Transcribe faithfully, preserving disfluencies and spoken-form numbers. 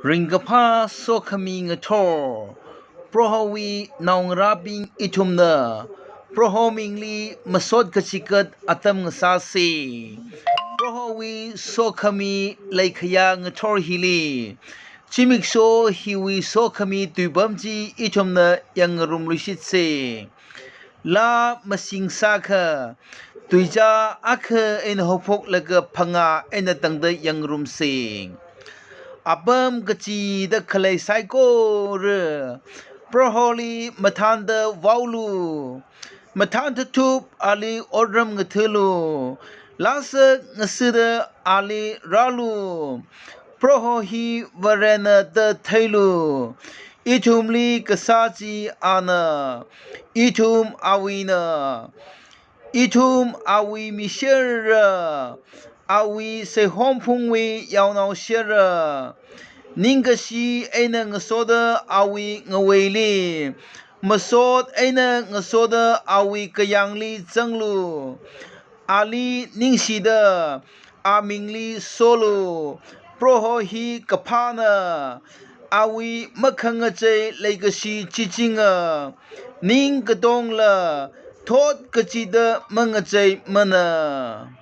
Ringkaphā sokhami ngathor. Prohowui naongarābing ithumna Proho mingli masot kachikat atam ngasāsa. Prohowui sokhami leikhayā ngathor hili, zimiksho hiwui sokhami tuipam chi ithumna yangngarumluishitsa. Laa mashing sākha, tuizā akha eina haophoklaga phangā eina tangda yangngarumsa. Apam kachida khalei saikora, Proholi mathānda vaolu. Mathān thathup ali otram ngathālu. Laa sāngasida ali rālu. Proho hi Varena da theilu. Ithumli kasā chi ana. Ithum awuina. Ithum awui mi sherra. Awui seihom phungwui yaonao sherra. Ningkashi eina ngasoda awui ngaveili, masot eina ngasoda awui kayāngli zanglu. Ali ningshida amingli solu. Proho hi kaphāna. Awui makhangachei leikashi chichinga. Ning katongla thot kachida mangacheimana.